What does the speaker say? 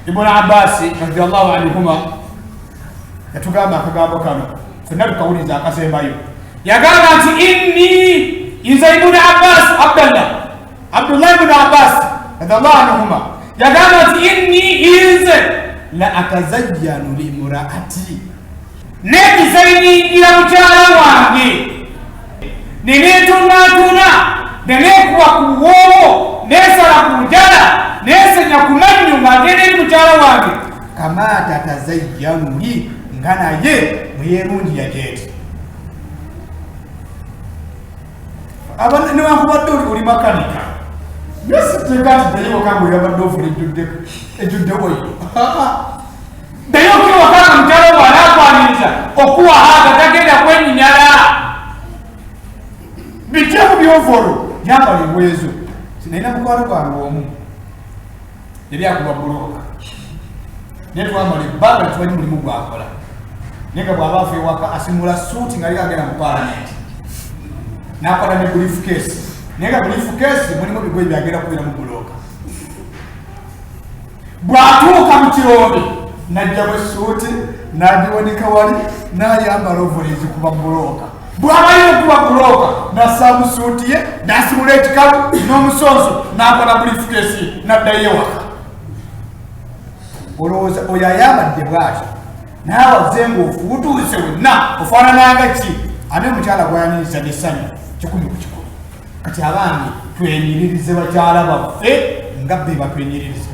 Ibuni Abbasi radiallahu anhuma yatugamba akagambo kano, fenna tukawuliza akasembayo. Yagamba nti inni nze Ibuni Abbas, Abdallah, Abdullah ibuni Abbas radiallahu anhuma yagamba nti inni nze la atazayyanu limuraati, needizayiningira mukyala wange, neneetunaatuna, neneekuba ku buwoowo, nesala ku njala, nesenya ku mannyo nga ngenda eri mukyala wange, kama tatazayyanu li, nga naye bweyerungiya gyeti. Newankubadde oli makanika, nesiteeka nti ddayo waka nga oyambadde ovula ejjudde oyo. Ddayo okiwaka nga mukyala wo anakwaniriza okuwa haaga, tagenda kwenyinyala. Bijjemu byovolo, yambala engoye zo. Sinalina mukwano gwange omu yali akuba bulooka, naye twamala ebbanga tetumanyi mulimu gwakola, naye nga bw'aba afa ewaka asimula suuti nga ali agenda mu paalamenti, n'akwata ne briefcase, naye nga briefcase mulimu bigoye byagenda kubira mu bulooka. Bw'atuuka mu kirombe n'ajjamu essuuti n'agiwanika wali, n'ayambala ovolo ezikuba bulooka. Bw'amalira okuba bulooka n'assaamu suuti ye, n'asimula ekikalu n'omusonso, n'akola briefcase, n'addayo ewaka. Olowooza oyo ayambadde bw'atyo, naawe azze ng'ofuutuuse wenna ofaanananga ki? Ate omukyala gwayaniriza n'essanyu 100 ku 100. Kati abange, twenyiririze bakyala baffe nga be batwenyiririza.